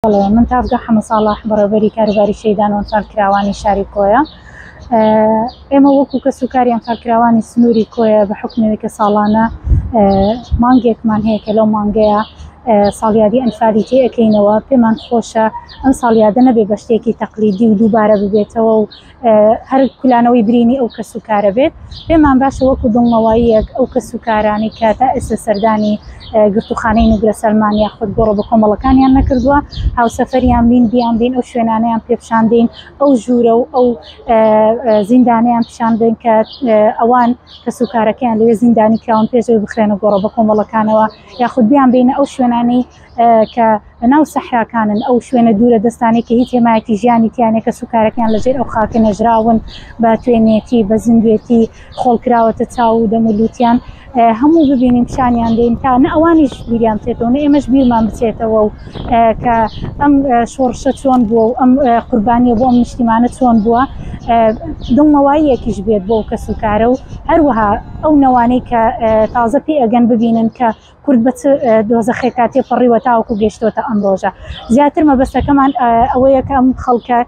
بەڵێ من تاڤگە حەمە ساڵح بەڕێوبەری کاروباری شەهیدان و ئەنفالکراوانی شاری کۆیە. ئێمە وەکو کەس و کاری ئەنفالکراوانی سنووری کۆیە بە حکمەوەی کە ساڵانە مانگێکمان هەیە کە لەو مانگەیە ساڵیادی ئەنفالی تێ ئەکەینەوە پێمان خۆشە ئەم ساڵیادە نەبێ بە شتێکی تەقلیدی و دووبارە ببێتەوە و هەر کولانەوەی برینی ئەو کەس و کارە بێت پێمان باشە وەکو دڵنەواییەک ئەو کەس و کارانەی کە تا ئێستا سەردانی گرتوخانەی نوگرە سەلمان یاخود گۆڕە بە کۆمەڵەکانیان نەکردووە هاوسەفەریان بین بیان بین ئەو شوێنانەیان پێ پیشاندەین ئەو ژوورە و ئەو زیندانیان پیشان بین کە ئەوان کەس و کارەکەیان لەوێ زیندانی کراون پێشەوەی بخرێنە گۆڕە بە کۆمەڵەکانەوە یاخود بیان بینە ئەو شوێنانەی کە لەناو سەحراکانن، ئەو شوێنە دوورە دەستانەی کە هیچ هێمایەکی ژیانی تیا نیە، کەسوکارەکەیان لەژێر ئەو خاکە نێژراون بە توێنێتی، بە زیندوێتی خۆڵ کراوەتە چاو و دەم و لوتیان، هەموو ببینین پیشانیان دەین تا نە ئەوانیش بیریان بچێتەوە نە ئێمەش بیرمان بچێتەوە و کە ئەم شۆڕشە چۆن بووە و ئەم قوربانیە بۆ ئەم نیشتیمانە چۆن بووە، دڵنەواییەکیش بێت بۆ ئەو کەسوکارە و هەروەها ئەو نەوانەی کە تازە پێ ئەگەن ببینن کە کورد بە چ دۆزەخێکا تێپەڕیوە تاوەکو گەیشتۆتە ئەم ڕۆژە. زیاتر مەبەستەکەمان ئەوەیە کە ئەم خەڵکە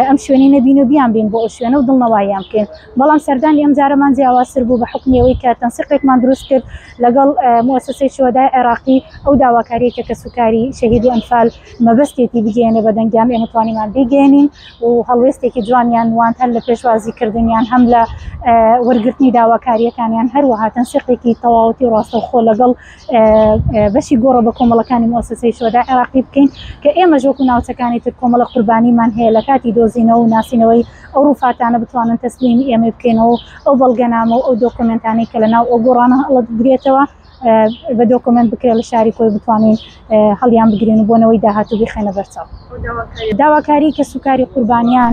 ئەم شوێنەی نەبین و بیان بین بۆ ئەو شوێنە و دڵنەواییان بکەین. بەڵام سەردانی ئەم جارەمان جیاوازتر بوو بە حوکمی ئەوەی کە تەنسیقێکمان دروست کرد لەگەڵ موئەسەسەی شوهەدای عێراقی ئەو داواکاریەی کە کەسوکاری شەهید و ئەنفال مەبەستێتی بگەیەنێ بە دەنگیان ئێمە توانیمان بیگەیەنین و هەڵوێستێکی جوانیان نواند هەر لە پێشوازی کردنیان هەم لە وەرگرتنی داواکارییەکانیان هەروەها تەنسیقێکی تەواوەتی و ڕاستەوخۆ لەگەڵ بەشی گۆڕە بە کۆمەڵەکانی موسسەی شۆدا عێراقی بکەین کە ئێمەش وەکو ناوچەکانی تر کۆمەڵە قوربانیمان هەیە لە کاتی دۆزینەوە و ناسینەوەی ئەو ڕوفاتانە بتوانن تەسلیمی ئێمەی بکەینەوە و ئەو بەڵگەنامە و ئەو دۆکۆمێنتانەی کە لە ناو ئەو گۆڕانە هەڵدەگرێتەوە بە دۆکۆمێنت بکرێت لە شاری کۆی بتوانین هەڵیان بگرین و بۆ نەوەی داهاتوو بیخەینە بەرچاو. داواکاری کەسوکاری قوربانیان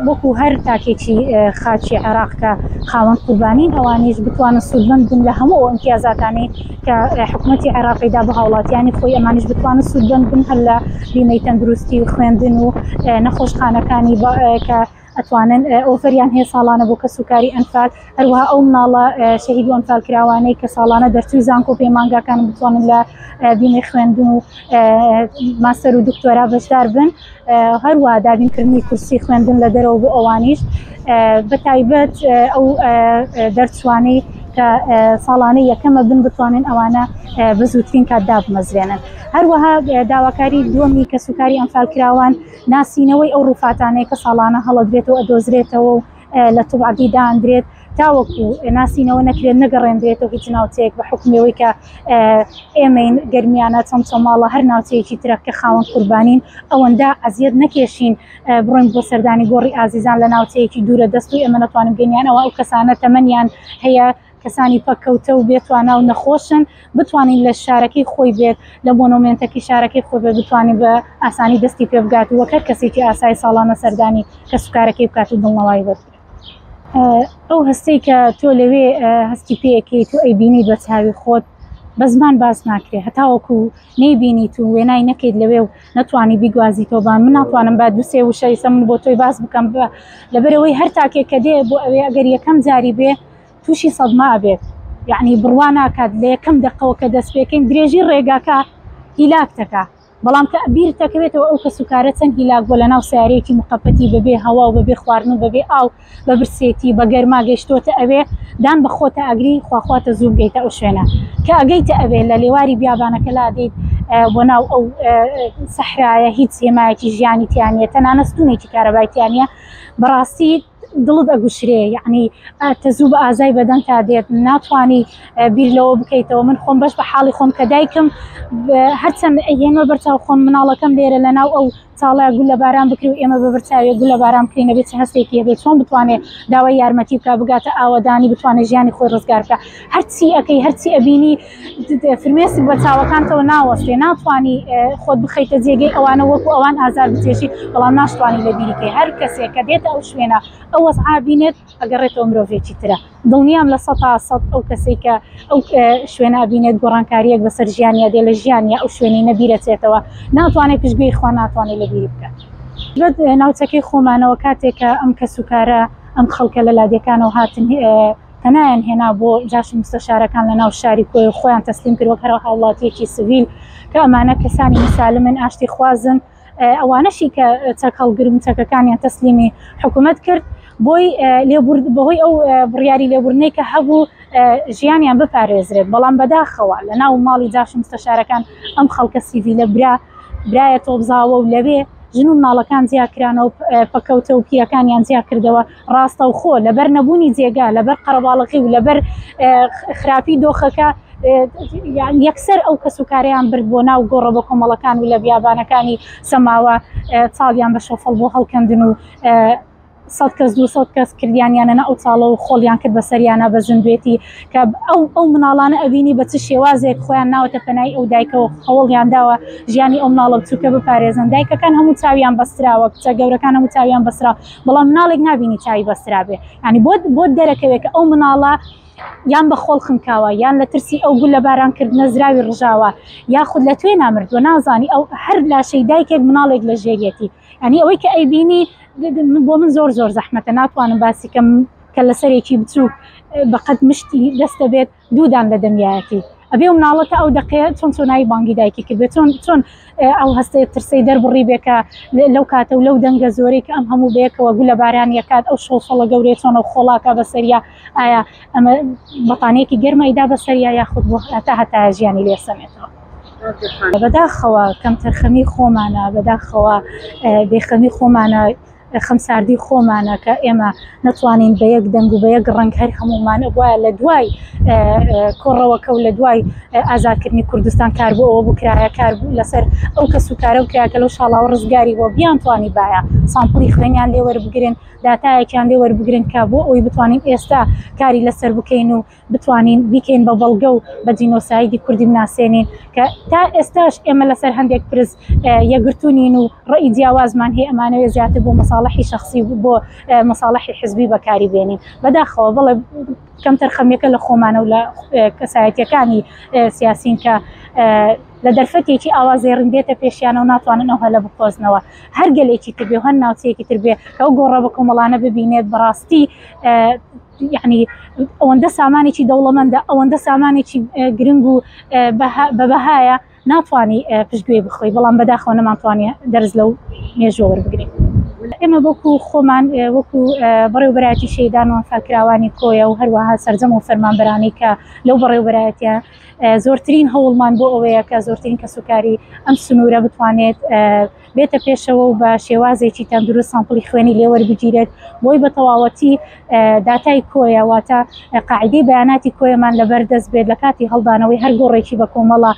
وەکو هەر تاکێکی خاکی عێراق کە خاوەن قوربانین ئەوانیش بتوانن سوودمەند بن لە هەموو ئەو ئیمتیازاتانەی کە حکوومەتی عێراقی دا بە هاوڵاتیانی خۆی ئەمانیش بتوانن سوودمەند بن هەر لە بیمەی تەندروستی و خوێندن و نەخۆشخانەکانی کە ئەتوانن ئۆفەریان هەیە ساڵانە بۆ کەسوکاری ئەنفال، هەروەها ئەو مناڵە شەهید و ئەنفالکراوانەی کە ساڵانە دەرچووی زانکۆ و پەیمانگاکان بتوانن لە بیمەی خوێندن و ماستەر و دکتۆرا بەشدار بن، هەروەها دابینکردنی کورسی خوێندن لە دەرەوە بۆ ئەوانیش بە تایبەت ئەو دەرچوانەی کە ساڵانە یەکەمە بن بتوانن ئەوانە بە زووترین کات دابمەزرێنن. هەروەها داواکاری دووەمی کەسوکاری ئەنفالکراوان ناسینەوەی ئەو ڕووفاتانەی کە ساڵانە هەڵەدرێتەوە ئەدۆزرێتەوە و لە توبعدی داندرێت تاوەکو ناسینەوە نەکرێت نەگەڕێندرێتەوە هیچ ناوچەیەک بە حکومی ئەوەی کە ئێمەین گەرمیانە چەمچەماڵە هەر ناوچەیەکی ترە کە خاوەن قوربانین ئەوەندە ئەزیەت نەکێشین بڕۆین بۆ سەردانی گۆڕی ئازیزان لە ناوچەیەکی دوورە دەست و ئێمە نەتوانین بگەین ئەوە ئەو کەسانە تەمەنیان هەیە کەسانی پەککەوتە و بێتوانا و نەخۆشن بتوانین لە شارەکەی خۆی بێت لە مۆنۆمێنتەکەی شارەکەی خۆی بێت بتوانین بە ئاسانی دەستی پێ بگات و وەک هەر کەسێکی ئاسایی ساڵانە سەردانی کەسوکارەکەی بکات و دڵنەوایی وەربگرێت. ئەو هەستەی کە تۆ لەوێ هەستی پێ ئەکەیت و ئەیبینیت بە چاوی خۆت بە زمان باس ناکرێت هەتاوەکو نەیبینیت و وێنای نەکەیت لەوێ و نەتوانی بیگوازیتەوە با من ناتوانم با دوو سێ وشە ئیسە من بۆ تۆی باس بکەم لەبەرئەوەی هەر تاکێک کە دێ بۆ ئەوێ ئەگەر یەکەم جاری بێ تووشی سەدمە ئەبێت یەعنی بڕوا ناکات لە یەکەم دەقەوە کە دەست پێکەین درێژی ڕێگاکە هیلاک تەکا بەڵام کە بیرت دەکەوێتەوە ئەو کەس و کارە چەند هیلاک بووە لەناو سیارەیەکی مقەپەتی بەبێ هەوا و بەبێ خواردن و بەبێ ئاو بە برسێتی بە گەرما گەیشتۆتە ئەوێ دان بە خۆتە ئەگری خواخواتە زوو بگەیتە ئەو شوێنە کە ئەگەیتە ئەوێ لە لێواری بیابانەکە لادێیت بۆ ناو ئەو سەحرایە هیچ هێمایەکی ژیانی تیا نییە تەنانەت ستونێکی کارەبای تیا نییە بەڕاستی دڵت ئەگوشرێ یەعنی تەزوو بە ئازای بەدەنتا دێت ناتوانی بیر لەوە بکەیتەوە من خۆم بەش بە حاڵی خۆم کە دایکم هەرچەند ئەیێنمە بەرچاو خۆم مناڵەکەم لێرە لە ناو ئەو چاڵە گولە باران بکری و ئێمە بە بەرچاوێ گولە باران بکرین ئەبێ چ هەستێکی هەبێت چۆن بتوانێ داوای یارمەتی بکا بگاتە ئاوەدانی بتوانێت ژیانی خۆی ڕزگار بکا هەرچی ئەکەی هەرچی ئەبینی فرمێسک بە چاوەکانتەوە ناوەستێ ناتوانی خۆت بخەیتە جێگەی ئەوانە وەکو ئەوان ئازار بچێشی بەڵام ناشتوانی لە بیریکەی هەر کەسێک کە دێتە ئەو شوێنە ئەو وەزعا بینێت ئەگەڕێتەوە مرۆڤێکی ترە دڵنیام 100% ئەو کەسێک کە ئەو شوێنە بینێت گۆڕانکاریەک بەسەر ژیانیا دێ لە ژیانیا ئەو شوێنەی نەبیرەچێتەوە ناتوانێت پشتگوێی خوا ناتوانێت لەبیری بکات. ناوچەکەی خۆمانەوە کاتێک کە ئەم کەس و کارە ئەم خەڵکە لە لادێکانەوە هاتن. پەنایان هێنا بۆ جاش و مستەشارەکان لە ناو شاری کۆیە و خۆیان تەسلیم کرد وەک هەر هاوڵاتیەکی سڤیل کە ئەمانە کەسانی مسالمن ئاشتی خوازن ئەوانەشی کە چەک هەڵگر و چەکەکانیان تەسلیمی حکوومەت کرد بۆی لێبورد بەهۆی ئەو بڕیاری لێبوردنەی کە هەبوو ژیانیان بپارێزرێت بەڵام بەداخەوە لە ناو ماڵی جاش و مستەشارەکان ئەم خەڵکە سیڤیلە برا برایە تۆپزاوە و لەوێ ژن و مناڵەکان جیاکرانەوە پەکەوتە و پیرەکانیان جیا کردەوە ڕاستەوخۆ لەبەر نەبوونی جێگا لەبەر قەرەباڵغی و لەبەر خراپی دۆخەکە یەکسەر ئەو کەس و کاریان برد بۆ ناو گۆڕە بە کۆمەڵەکان و لە بیابانەکانی سەماوە چاڵیان بە شۆفەڵ بۆ هەڵکەندن و سەد کەس 200 کەس کردیانیانە نە ئەو چاڵە و خۆڵیان کرد بەسەریانە بە زیندوێتی کە ئەو ئەو مناڵانە ئەبینی بە چ شێوازێک خۆیان ناوەتە پەنای ئەو دایکەوە هەوڵیان داوە ژیانی ئەو مناڵە بچووکە بپارێزن دایکەکان هەموو چاویان بەستراوە کچە گەورەکان هەموو چاویان بەسرا بەڵام مناڵێک نابینی چاوی بەسترابێ ینی بۆت بۆت دەرەکەوێت کە ئەو مناڵە یان بە خۆڵ خنکاوە یان لە ترسی ئەو گولە بارانکردنە زراوی ڕژاوە یاخود لە توێ نامردووە نازانی ئەو هەر لاشەی دایکێک مناڵێک لە ژێریەتی ینی ئەوەی کە ئەیبینی بۆ من زۆر زۆر زەحمەتە ناتوانم باسی کەم کە لەسەرێکی بچووک بەقەد مشتی دەستە بێت دوودان لە دەمیایەتی ئەبێ و مناڵە تا ئەو دەقەیە چۆن چۆنایی بانگی دایکی کردێت چۆن چۆن ئەو هەستەیە ترسەی دەربڕی بێ کە لەو کاتە و لەو دەنگە زۆرەی کە ئەم هەموو بەیەکەوە گولە بارانیەکات ئەو شۆفەڵە گەورەیە چۆنە خۆڵاکە بەسەریا ئایا ئەمە بەتانیەکی گەرمایدا بەسەریا یاخود بۆ هەتا هەتا ژیانی لێسەنێتەوە. بەداخەوە کەمتەرخەمی خۆمانە، بەداخەوە بێخەمی خۆمانە، خەمساردی خۆمانە کە ئێمە نەتوانین بە یەک دەنگ و بە یەک ڕەنگ هەر هەموومان ئەبوایە لە دوای کۆڕەوەکە و لە دوای ئازادکردنی کوردستان کار بۆ ئەوە بکرایە کار لەسەر ئەو کەس و کارە بکرایە کە لەو شاڵاوە ڕزگاری بۆ بیانتوانی بایە سامپڵی خوێنیان لێ وەربگرن داتایەکیان لێ وەربگرن کە بۆ ئەوەی بتوانین ئێستا کاری لەسەر بکەین و بتوانین بیکەین بە بەڵگە و بە جینۆسایدی کوردی بناسێنین کە تا ئێستاش ئێمە لەسەر هەندێک پرس یەکگرتوو نین و ڕەئی جیاوازمان هەیە ئەمانەوێ زیاتر بۆ مەساڵحی شەخسی و بۆ مەساڵحی حزبی بەکاری بێنین بەداخەوە بەڵێ کەمتەرخەمیەکە لە خۆمانە و لە کەسایەتیەکانی سیاسین کە لە دەرفەتێکی ئاوا زێڕین دێتە پێشیانە و ناتوانن ئەو هەلە بقۆزنەوە هەر گەلێکی تر بێ و هەر ناوچەیەکی تر بێ کە ئەو گۆڕە بە کۆمەڵانە ببینێت بەڕاستی یعنی ئەوەندە سامانێکی دەوڵەمەندە ئەوەندە سامانێکی گرنگ و بە بەهایە ناتوانانی پشتگوێ بخۆی بەڵام بەداخەوە نەمانتوانانی دەرز لەو مێژوە وەربگرین. ئێمە وەکو خۆمان وەکو بەڕێوبەرایەتی شەیدان و ئەنفالکراوانی کۆیە و هەروەها سەرجەم و فەرمانبەرانی کە لەو بەڕێوبەرایەتە زۆرترین هەوڵمان بۆ ئەوەیە کە زۆرترین کەسوکاری ئەم سنوورە بتوانێت بێتە پێشەوە و بە شێوازێکی تەندروست سامپڵی خوێنی لێ وەربگیرێت بۆی بە تەواوەتی داتای کۆیە واتە قاعدەی بەیاناتی کۆیەمان لەبەر دەست بێت لە کاتی هەڵدانەوەی هەر گۆڕێکی بە کۆمەڵە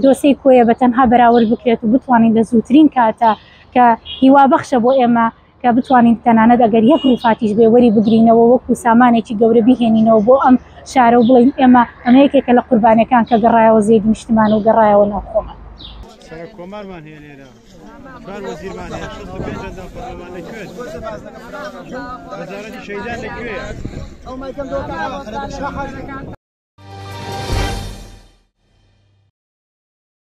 دۆسەی کۆیە بە تەنها بەراورد بکرێت و بتوانین لە زووترین کاتە کە هیوابەخشە بۆ ئێمە کە بتوانین تەنانەت ئەگەر یەک ڕووفاتیش بێ وەری بگرینەوە وەکو سامانێکی گەورە بیهێنینەوە بۆ ئەم شارە و بڵێین ئێمە ئەمە یەکێکە لە قوربانیەکان کە گەڕایەوە زێدی نیشتمان و گەڕایەوە ناو خۆمان. سەرۆک کۆمارمان هەیە لێرە چوار وەزیرمان هەیە 65 ئەندام پەرلەمان لە کوێن وەزارەتی شەهیدان لە کوێیە؟